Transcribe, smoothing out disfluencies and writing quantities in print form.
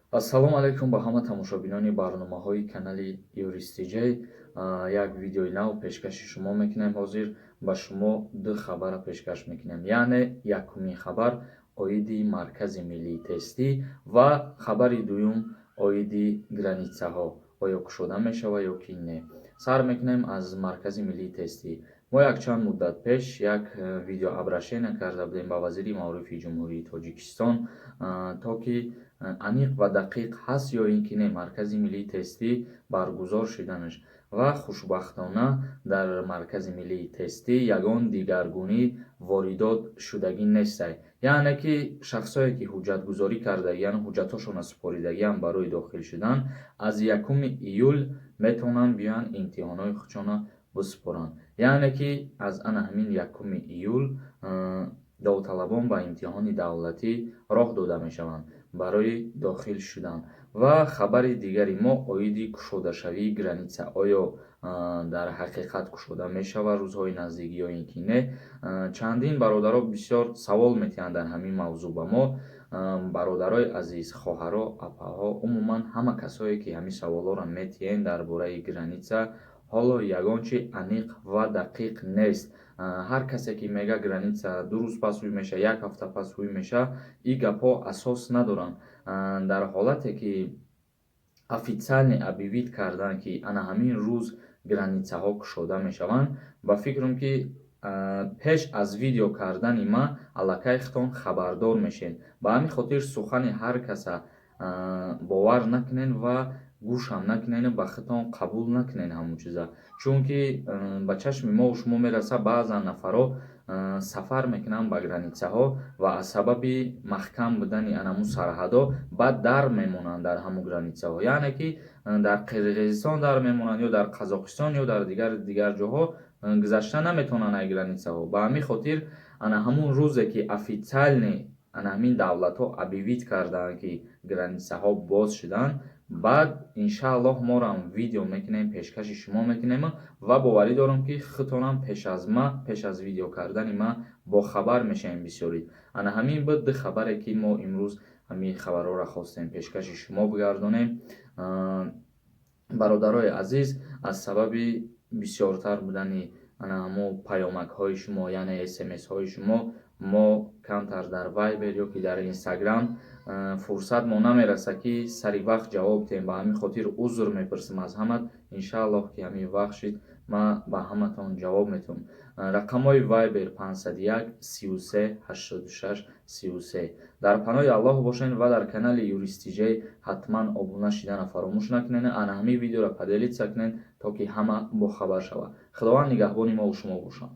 Ассалому алайкум ба ҳама тамошобинони барномаҳои канали Юристиҷей. Як видеои нав пешкаши шумо мекунем. Ҳозир ба шумо ду хабара пешкаш мекунем, яъне якумин хабар оиди Маркази миллии тестӣ ва хабари дуюм оиди границаҳо, оё кушода мешавад ё ки не. Сар мекунем аз Маркази миллии тестӣ. Мо якчанд муддат пеш як видеообращение карда будем ба вазири маорифи Ҷумҳурии Тоҷикистон, то ки аниқ ва дақиқ ҳаст ё ин ки не Маркази миллии тестӣ баргузор шуданаш. Ва хушбахтона дар Маркази миллии тестӣ ягон дигаргунӣ воридот шудагӣ нестай, яъне ки шахсое ки ҳуҷҷатгузорӣ кардагиян, ҳуҷҷатҳошонро супоридагиан барои дохил шудан, аз 1 июл метавонанд биёянд, имтиҳонҳои худшонро бисупоранд. Яъне ки аз ана ҳамин 1 июл довталабон ба имтиҳони давлатӣ роҳ дода мешаванд барои дохил шудан. Ва хабари дигари мо оиди кушодашавии граница, оё дар ҳақиқат кушода мешавад рӯзҳои наздик ё ин ки не? Чандин бародаро бисёр савол метиҳанд дар ҳамин мавзӯъ ба мо. Бародарои азиз, хоҳаро, апаҳо, умуман ҳама касое ки ҳамин саволҳоро метиҳед дар бораи граница, ҳоло ягон чи аниқ ва дақиқ нест. Ҳар касе ки мега, граница 2 рӯз пас ҳуй меша, як ҳафта пас ҳуй меша, ин гапҳо асос надоранд. Дар ҳолате ки официально объявить карданд, ки ана ҳамин рӯз границаҳо кушода мешаванд, ба фикрам, ки пеш аз видео кардани ман аллакай худтон хабардор мешед. Ба ҳамин хотир сухани ҳар каса бовар накунед ва гӯшам накунену ба худтон қабул накунед ҳамон чиза, чунки ба чашми мову шумо мерасад, баъзан нафарҳо сафар мекунанд ба границаҳо ва аз сабаби маҳкам будани анамун сарҳадҳо баъд дар мемонанд дар ҳамун границаҳо, яъне ки дар Қирғизистон дар мемонанд ё дар Қазоқистон ё дар дигар дигар ҷоҳо, гузашта наметавонанд ай границаҳо. Ба ҳамин хотир ана ҳамун рӯзе ки официально ана ҳамин давлатҳо объявить карданд, ки границаҳо боз шуданд, баъд иншааллоҳ морам видео мекунем, пешкаши шумо мекунем. Ва боварӣ дорам, ки худтонам пеш аз ма, пеш аз видео кардани ма бохабар мешавем бисёрид. Ана ҳамин буд ду хабаре, ки мо имрӯз ҳамин хабарҳоро хостем пешкаши шумо бигардонем. Бародарои азиз, аз сабаби бисёртар будани ана ҳамо паёмакҳои шумо, яъне СМСҳои шумо, мо камтар дар Вайбер ё ки дар Инстаграм фурсат мо намерасад, ки сари вақт ҷавоб диҳем. Ба ҳамин хотир узр мепурсем аз ҳамат. Иншааллоҳ, ки ҳамин вақт шид, ман ба ҳаматон ҷавоб метавам. Рақамҳои Вайбер 501 33 86 33. Дар паноҳи Аллоҳ бошед ва дар канали Юристиҷей ҳатман обуна шидана фаромӯш накунед. Ана ҳамин видеоро поделиться кунед, то ки ҳама бохабар шавад. Худованд нигаҳбони мову шумо бошад.